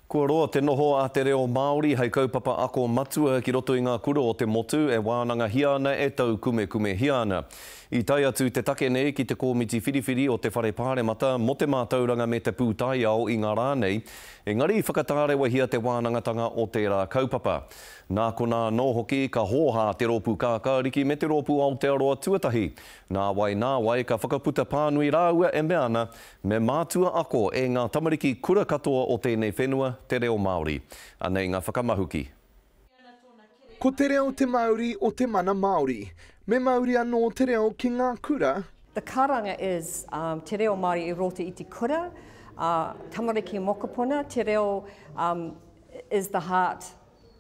Kua roa te noho a te reo Māori hei kaupapa ako matua ki roto i ngā kura o te motu e wānangahia ana e taukumekumehia ana. I tae atu te take nei ki te Kōmiti Whiriwhiri o te Whare Pāremata mō te Mātauranga me te Pūtaiao i ngā rā nei, engari i whakatārewahia te wānangatanga o tērā kaupapa. Nā konā anō hoki ka hōhā te Rōpū Kākāriki me te Rōpū Aotearoa Tuatahi. Nāwai, nāwai ka whakaputa pānui rāua e mea ana Me mātua ako e ngā tamariki kura katoa o tēnei whenua te reo Māori. Anei ngā whakamahuki. Ko te reo te mauri o te mana Māori. Me mauri anō te reo ki ngā kura. The karanga is te reo Māori i roto i te kura, tamariki mokopuna, te reo is the heart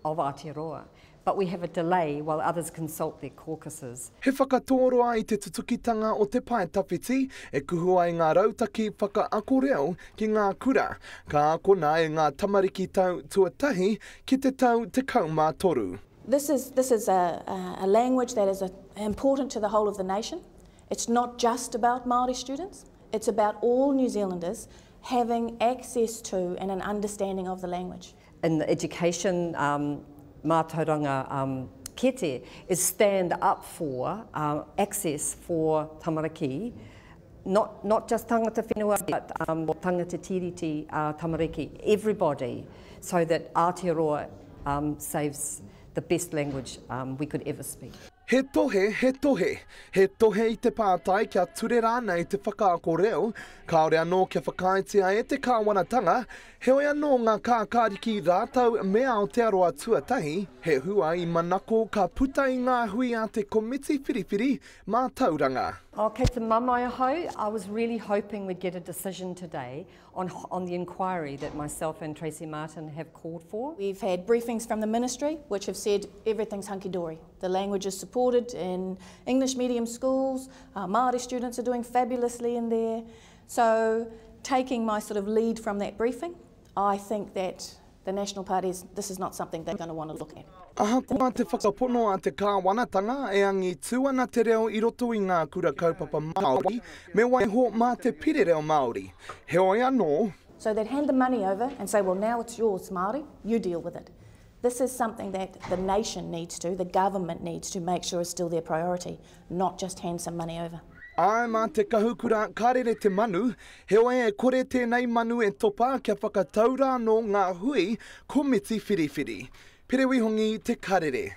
of Aotearoa, but we have a delay while others consult their caucuses. He whakatōroa i te tutukitanga o te pae tawhiti e kuhu ai ngā rautaki whakaako reo ki ngā kura, ka akona e ngā tamariki tau tuatahi ki te tau 13. This is, this is a, a language that is important to the whole of the nation. It's not just about Māori students, it's about all New Zealanders having access to and an understanding of the language. In the education um, mātauranga um, kete is stand up for uh, access for tamariki, not, not just tangata whenua, but um, tangata tiriti uh, tamariki, everybody, so that Aotearoa um, saves the best language um, we could ever speak. He tohe, he tohe. He tohe i te pātai kia ture rānei te whakaako reo, kāore anō kia whakaaetia e te kāwanatanga, heoi anō ngā kākāriki rātou me Aotearoa Tuatahi, he hua i manako ka puta i ngā hui a te Komiti Whiriwhiri Mātauranga. Oh, kei te mamae ahau, I was really hoping we'd get a decision today on, on the inquiry that myself and Tracey Martin have called for. We've had briefings from the ministry which have said everything's hunky-dory. The language is supported in English medium schools, uh, Māori students are doing fabulously in there. So taking my sort of lead from that briefing, I think that the National Party is, this is not something they're going to want to look at. Ahakoa te whakapono a te kāwanatanga e angitū ana te reo i roto i ngā kura kaupapa Māori, me waiho mā te pire reo Māori. Heoi anō. So they'd hand the money over and say, well now it's yours Māori, you deal with it. This is something that the nation needs to, the government needs to make sure is still their priority, not just hand some money over. Āe, mā te kahukura ka rere te manu, heoi e kore tēnei manu e topa kia whakatau rā anō ngā hui komiti whiriwhiri. Pere Wihongi, Te Karere.